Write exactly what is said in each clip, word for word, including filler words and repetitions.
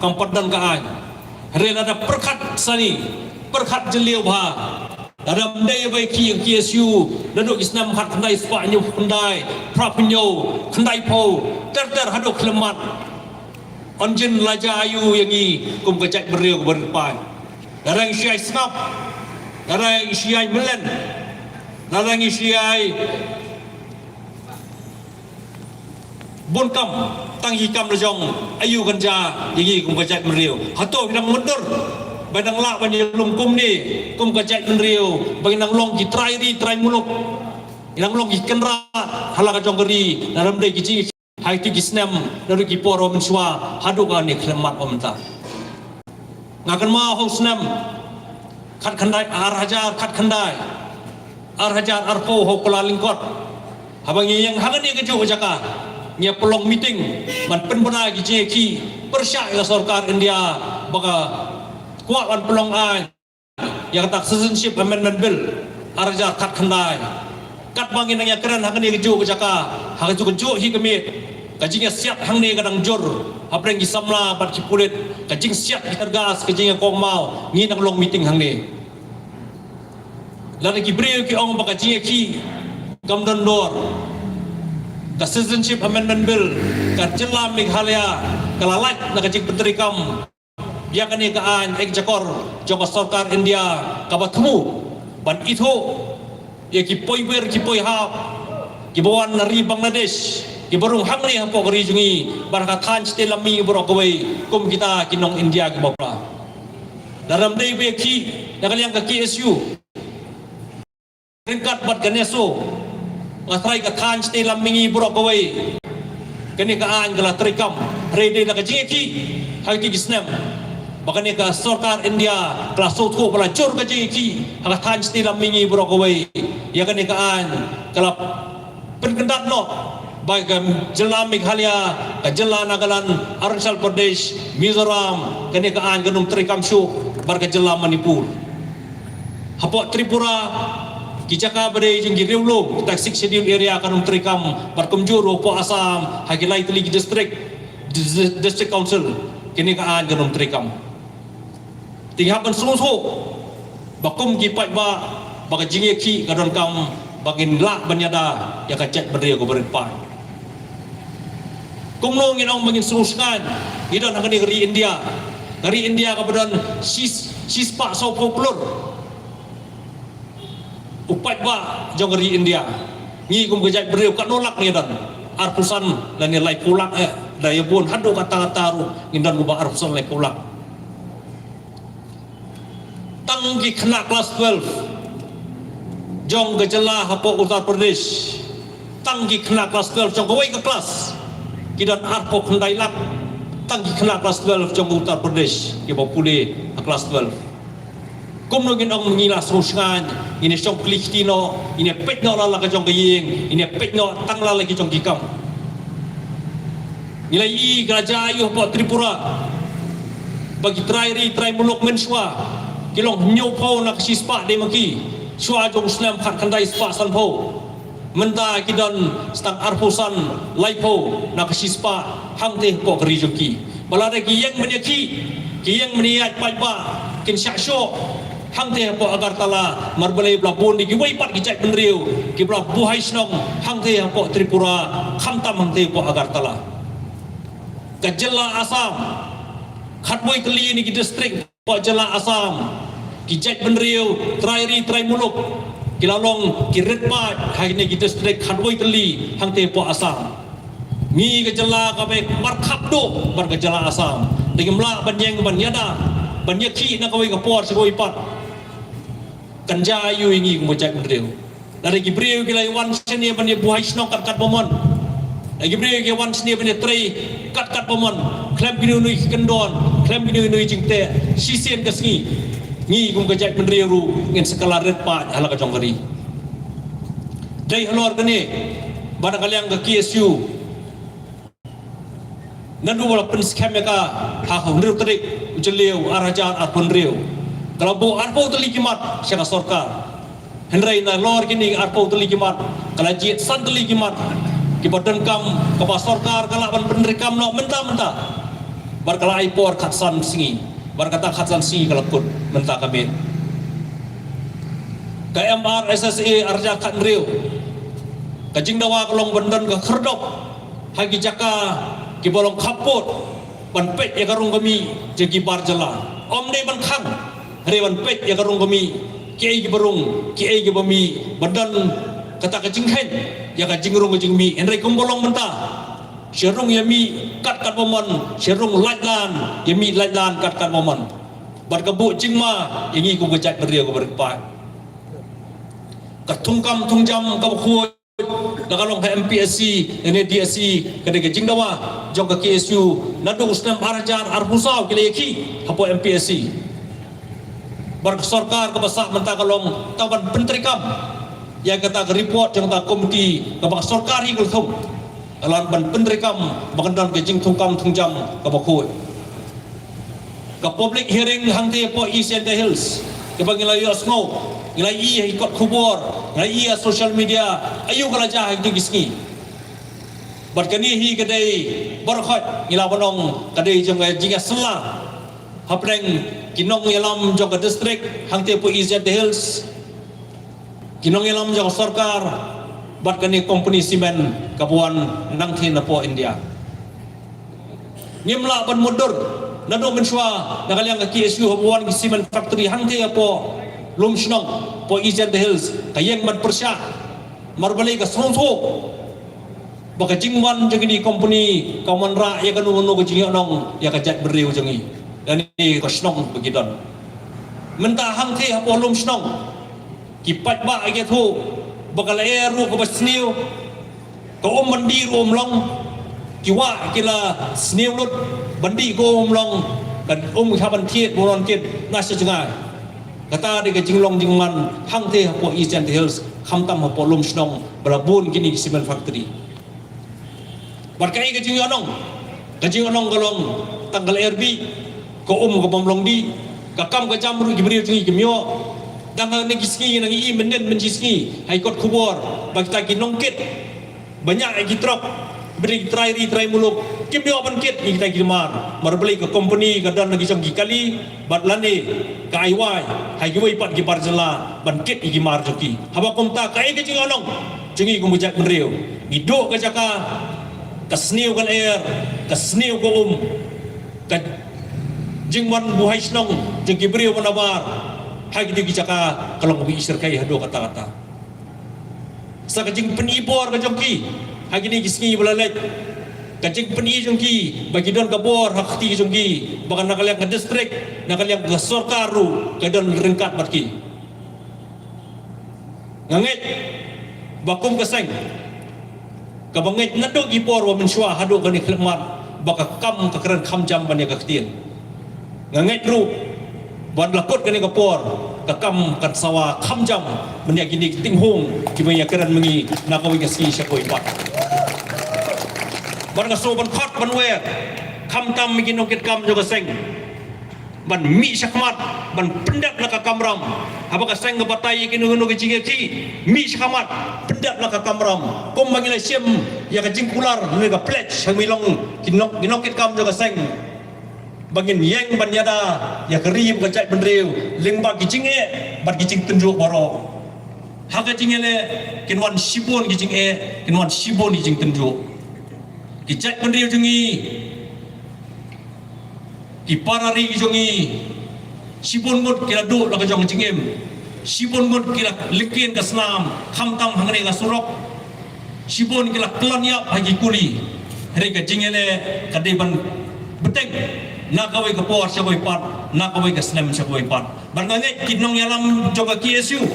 ngam pat don ka aiñ. Hynrei lada pyrkhat sani, pyrkhat jylliew bha, lada ym dei ba ïa ki K S U naduh ki snem khatkhyndai spah hynñiewphew khyndai, phra phew hynñiew, khyndai phew, ter ter haduh khyllem mat, yn jin lajah aïu ïa ngi kum ka jaitbynriew kaba rit paid? Lada ngi shu ïai sngap, lada ngi shu ïai mlien, lada ngi shu ïai bun kam tang ki kam la jong, aïu kan jia ïa ngi kum ka jaitbynriew? Hato ngi dang mutdur ba ngi dang lah ban ïalum kumne kum ka jaitbynriew, ba ngi dang long ki trai ri trai muluk, ngi dang long ki kynrad ha la ka jong ka ri, lada ym dei ki jing ha kito ki snem naduh ki por ba mynshuwa haduh kane khyllem mat ba mynta? Nga kynmaw ha u snem khatkhyndai, ar hajar khatkhyndai, ar hajar arphew, ha u Kyllalyngkot, haba ngi ïeng ha kane kajuh ka jaka, ngi ïa pynlong meeting ban pynbna ki jingïakhih pyrshah ïa ka sorkar India ba ka kwah ban pynlong aiñ ïa kata ka Citizenship Amendment Bill ar hajar khatkhyndai. Katba ngi nang ïakren ha kane kajuh ka jaka, ha kajuh kajuh hi ka miet, ka jingïasiat hangne ka dang jur hapdeng ki samla bad ki pulit, ka jingsiat ki tear gas, ka jingïakongmaw, ngi nang long meeting hangne. Lada ki briew ki ong ba ka jingïakhih kam don dor, ka Citizenship Amendment Bill, ka jylla Meghalaya ka la lait na ka jingpyntreikam ïa kane ka aiñ ek jakor jong ka sorkar India kaba thmu ban ithuh ïa ki poiber ki poihap kiba wan na ri Bangladesh, kiba rung hangne hapoh ka ri jong ngi, bad ha ka thaiñ shatei lam mihngi baroh kawei kum kita ki nong India kiba pura. Lada ym dei ba ïakhih na ka liang ka K S U ryngkat bad ka NESO, nga tharai ka thaiñ shatei lam mihngi baroh kawei kane ka aiñ ka la treikam. Hynrei dei da ka jingïakhih ha kito ki snem ba kane ka sorkar India ka la sngewthuh ba la jur ka jingïakhih ha ka thaiñ shatei lam mihngi baroh kawei ïa kane ka aiñ, ka la pynkyndat noh ba ka jylla Meghalaya, ka jylla Nagaland, Arunachal Pradesh, Mizoram, kane ka aiñ kan ym treikam shuh bad ka jylla Manipur. Hapoh Tripura, ki jaka ba dei jong ki riewlum, kita Sixth Schedule area kan ym treikam bad kumjuh ruh hapoh Assam ha ki lai tylli ki district, dis-, district council, kane ka aiñ kan ym treikam. Te ngi hap ban sngewthuh ba kum ki paidbah ba ka jingïakhih ka donkam ba ngin lah ban ïada ïa ka jaitbynriew kaba rit paid. Kumno ngin ong ba ngin sngewsngaiñ? Ngi don ha kane ka ri India, ka ri India kaba don shi, shispah sawphew klur u paidbah jong ka ri India. Ngi kum ka jaitbynriew katno lak ngi don? Arphew san lane laiphew lak, eh, da ïa bun haduh katta katta ruh ngin don kumba arphew san laiphew lak. Tang ki khynnah klas twelve jong ka jylla hapoh Uttar Pradesh, tang ki khynnah klas twelve jong kawei ka klas ki don arphew khyndai lak. Tang ki khynnah klas twelve jong ka Uttar Pradesh kiba pule ha klas twelve. Kumno ngin ong ngi la sngewsngaiñ, ngin ïa shong kli kti noh, ngin ïa peit noh la la ka jong ka ïing, ngin ïa peit noh tang la la ki jong ki kam? Ngi la ïohi ka la jia aïu hapoh Tripura ba ki trai ri trai muluk mynshuwa ki long hynñiewphew na ka shispah dei ma ki shuwa jong u snem khatkhyndai spah sanphew. Mynta ki don tang arphew san, laiphew na ka shispah hangtei hapoh ka ri jong ki. Ba lada ki ïeng ban ïakhih, ki ïeng ban ïaid paidbah, kin shah shoh hangtei hapoh Agartala, namar balei ba la bun dei kiwei pat ki jaitbynriew kiba la buhai shnong hangtei hapoh Tripura, khamtam hangtei hapoh Agartala. Ka jylla Assam, khatwei tylli na ki district hapoh jylla Assam, ki jaitbynriew trai ri trai muluk ki la long ki rit paid ha kine ki district khatwei tylli hangtei hapoh Assam. Ngi ka jylla kaba markhap duh bad ka jylla Assam, te ngim lah ban ïeng ban ïada ban ïakhih na kawei ka por sha kawei pat. Kan jia aïu ïa ngi kum ka jaitbynriew? Lada ki briew ki la ïa wan shane ban ïa buhai shnong kat kat ba mon, lada ki briew ki ïa wan shane ban ïa trei kat kat ba mon, khlem kino kino ki kyndon, khlem kino kino ki jingteh, shisien ka sngi ngi kum ka jaitbynriew ruh ngin sa kylla rit paid ha la ka jong ka ri. Dei halor kane ba na ka liang ka K S U, naduh ba la pynskhem ïa ka ha ka hynriew tarik u Jylliew ar hajar arphew hynriew, ka la buh arphew tylli ki mat sha ka sorkar. Hynrei nalor kine arphew tylli ki mat, ka la jied san tylli ki mat kiba donkam, kaba sorkar ka lah ban pyntreikam noh mynta mynta. Bad ka la ai por khatsan sngi, bad kata khatsan sngi ka la kut mynta ka miet. Ka M R S S A arhajar khathynriew, ka jingdawa ka long ban don ka khyrdop ha ki jaka kiba long khappud, ban peit ïa ka rung ka mih jong ki bar jylla. Ym dei ban khang, hynrei ban peit ïa ka rung ka mih, kiei kiba rung, kiei kiba mih, ban don kata ka jingkheiñ ïa ka jingrung ka jingmih. Hynrei kumba long mynta, sha rung ïa mih kat kat ba mon, sha rung lait lan ïa mih lait lan kat kat ba mon. Bad ka buh jingma ïa ngi kum ka jaitbynriew kaba rit paid. Ka thungkam thungjam kaba khuid la ka long ha M P S C ne D S C, ka dei ka jingdawa jong ka K S U naduh u snem arhajar arphew saw ki la ïakhih hapoh M P S C. Bad ka sorkar kaba sah mynta ka long tang ban pyntreikam ïa kata ka report jong kata ka komiti kaba ka sorkar hi ka la thung. Ka long ban pyntreikam ba kan don ka jingthungkam thungjam kaba khuid. Ka public hearing hangtei hapoh East Jaintia Hills kaba ngi la ïohsngew, ngi la ïohi ha ki kot khubor, ngi la ïohi ha social media, aïu ka la jia ha kito ki sngi. Bad kane hi ka dei baroh khoit ngi lah ban ong ka dei jong ka jingïasylla hapdeng ki nongïalam jong ka district hangtei hapoh East Jaintia Hills, ki nongïalam jong ka sorkar bad kane ka kompani simen kaba wan nangtei napoh India. Ngim lah ban mutdur naduh mynshuwa na ka liang ka K S U haba wan ki cement factory hangtei hapoh Lumshnong, hapoh East Jaintia Hills, ka ïeng ban pyrshah. Namar balei ka sngewthuh ba ka jingwan jong kine ki kompani kam wanrah ïa kano kano ka jingïohnong ïa ka jaitbynriew jong ngi lane ka shnong ba ki don. Mynta hangtei hapoh Lumshnong, ki paidbah ki ïathuh ba ka lyer ruh kaba sniew, ka um ban dih ruh um long, ki wah ki la sniew lut, ban dih ka um um long, ka um ki hap ban thied, ban wan kit na sha jngai. Kata dei ka jinglong jingman hangtei hapoh East Jaintia Hills, khamtam hapoh Lumshnong ba la bun kine ki cement factory. Bad kaei ka jingïohnong? Ka jingïohnong ka long tang ka lyer bih, ka um ka bym long dih, ka kam ka jam ruh ki briew jong ngi kim ïoh. Dang ha kine ki sngi ngi ïohi mynnin mynshi sngi ha ki kot khubor ba kita ki nongkit ba ñiah ïa ki trok, ba dei ki trai ri trai muluk, kim ïoh ban kit ïa kita ki mar. Namar balei? Ka kompani ka don la ki jong ki kali bad lane ka ai wai ha kiwei pat ki bar jylla ban kit ïa ki mar jong ki. Haba kumta kaei ka jingïohnong jong ngi kum ka jaitbynriew? Ngi duh ka jaka, ka sniew ka lyer, ka sniew ka um, ka jingwan buhai shnong jong ki briew ba nabar ha kito ki jaka ka long kaba i shyrkhei haduh katta katta. Sa ka jingpyni bor ka jong ki ha kine ki sngi ba la leit, ka jingpyni jong ki ba ki don ka bor ha ka kti ka jong ki, ba ka na ka liang ka district, na ka liang ka sorkar ruh ka don ryngkat bad ki. Nga ngeit ba kum ka seng kaba ngeit naduh ki por ba mynshuwa haduh kane ka khyllipmat ba ka kam ka kren kham jam ban ïa ka ktien. Nga ngeit ruh ban la kut kane ka por, ka kam kan sawa kham jam ban ïa kine ki tinghung kiba ïa kren ma ngi na kawei ka sngi sha kawei pat. Bad nga sngew ban khot ban wer khamtam ïa ki nongkitkam jong ka seng ban mih shakhmat ban pyndep la ka kamram. Haba ka seng ka batai ïa kino kino ki jingïakhih, mih shakhmat, pyndep la ka kamram. Kumba ngi la shim ïa ka jingkular ne ka pledge ha ngi long ki nong, ki nongkitkam jong ka seng, ba ngin ïeng ban ïada ïa ka ri bad ka jaitbynriew lyngba ki jingeh bad ki jingtynjuh baroh. Ha ka jingïaleh kin wan shibun ki jingeh, kin wan shibun ki jingtynjuh. Ki jaitbynriew jong ngi, ki para ri jong ngi, shibun ngut ki la duh la ka jong ka jingim, shibun ngut ki la lyngkien ka snam khamtam hangne ka surok, shibun ki la klon ïap ha ki kuli. Hynrei ka jingïaleh ka dei ban bteng na kawei ka por sha kawei pat, na kawei ka snem sha kawei pat. Bad nga ngeit ki nongïalam jong ka K S U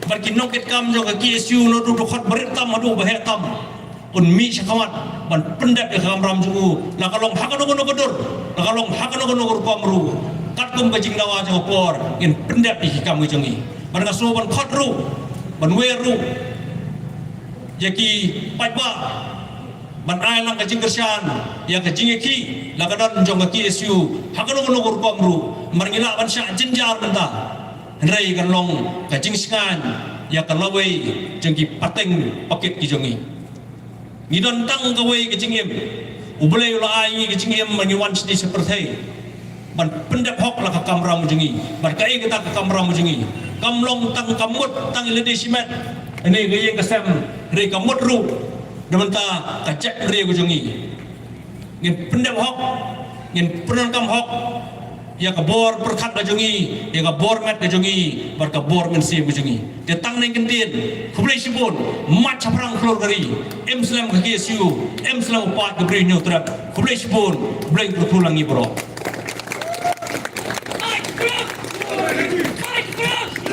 bad ki nongkitkam jong ka K S U naduh dkhot barit tam haduh ba heh tam un mih shakhmat ban pyndep ïa ka kamram jong u, la ka long ha kano kano ka dur, la ka long ha kano kano ka rukom ruh. Katkum ka jingdawa jong ka por ngin pyndep ïa ki kam ka jong ngi. Bad nga sngew ban khot ruh, ban wer ruh ïa ki paidbah ban ai lang ka jingkyrshan ïa ka jingïakhih la ka don jong ka K S U ha kano kano ka rukom ruh. Namar ngi lah ban shah jynjar mynta, hynrei kan long ka jingshngaiñ ïa ka lawei jong ki pateng pakit ki jong ngi. Ngi don tang kawei ka jingim, U Blei u la ai ngi ka jingim ba ngi wan shane sha pyrthei ban pyndep hok la ka kamram jong ngi. Bad kaei kata ka kamram jong ngi? Kam long tang, kam mut tang ïalade shimet. Ine ka ïing ka sem, hynrei ka mut ruh da mynta ka jaitbynriew ka jong ngi. Ngin pyndep hok, ngin pyndonkam hok ïa ka bor pyrkhat ka jong ngi, ïa ka bor met ka jong ngi, bad ka bor mynsiem ka jong ngi. Te tang nangta ktien, khublei shibun. Mat shaphrang khlur ka ri. Im slem ka K S U, im slem u paid ka Bri Hynñiewtrep. Khublei shibun. Blei kyrkhu lang ïa ngi baroh.